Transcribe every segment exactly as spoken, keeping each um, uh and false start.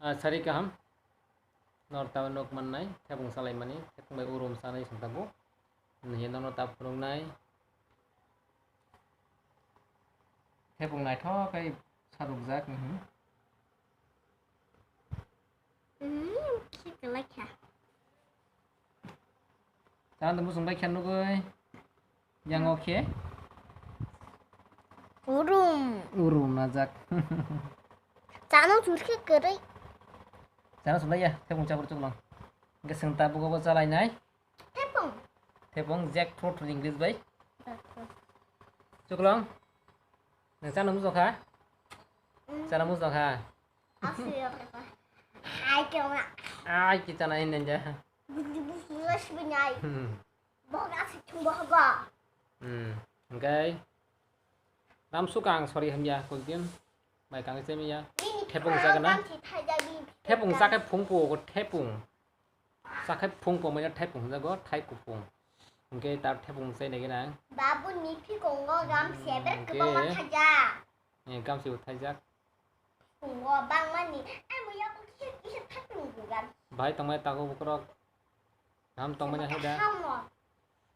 Ah, sari kaham. Nor ta nok mannai, thepung salai mani, thepung bai urum sanai song tabuk. Nini nono ta phunuknai. Thepung naithok khe sarukjak, mhm. Mm, khe kwlai kha. Chana tongmo chwng bai khe nugwi. Yang o khe? Urum. Urum najak. Chana chwng khe kwrwi. Chana chwng lai ya, thepung chabur chuklong. Hwnkhe chwng tabuk obo chalainai. Thepung. Thepung, jackfruit hwn English bai. Jackfruit. Chuklong. Nwng chana muchung kha? Mm. Chana muchung kha? Asli apa? Hai, kena. Ai, kita na ini aja. Busu-busu, sebenarnya. Hmm. Boga si chumbo hogo. Hmm. Hwnkhe. Ram sukang, sorry, hamya, koi din. Bai kang se miya. Nini thepung phai jagana. Kam si thai jabi. Thepung sakhe phung po, thepung. Sakhe phung po, manya thepung jago, thai kupung. Hwnkhe ta thepung se negi nang. Babu ni phi kongo gam se ber kwbangma thaijak. Eh, gam se bo thaijak. Phungo bangmani, ai mo yago kisa kisa thepung bugan. Bai tongmai tago bukrok. Ham tongmani hai da. Hamo.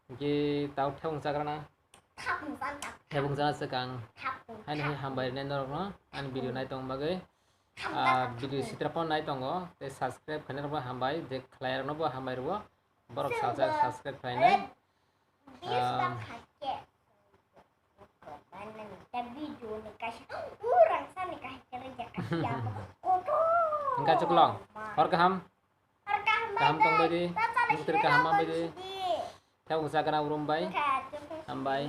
Hwnkhe tao thepung chagrana. Thapung chan tak. Thepung chana swkang. Thapung, haini hai thapung. Hambai rwnai norokno ani video nai tong bagwi. Thapung, ah, thapung, video thapung. Sitra phone nai tongo. Tei subscribe khainai rokbo hambai. Je khlai rokno bo hambai rwo. Borok sir, salsa bo subscribe khlainai. Red views. Ah, bang khaikhe. Video ni kaisa. Urang sani kaisa rejak kaisa. Kotor. Hwnkhe chuklong. Hor kaham. Kaham tongbai di, bwtwr kaham manbai di. Thepung chagana urum bai. Hambai.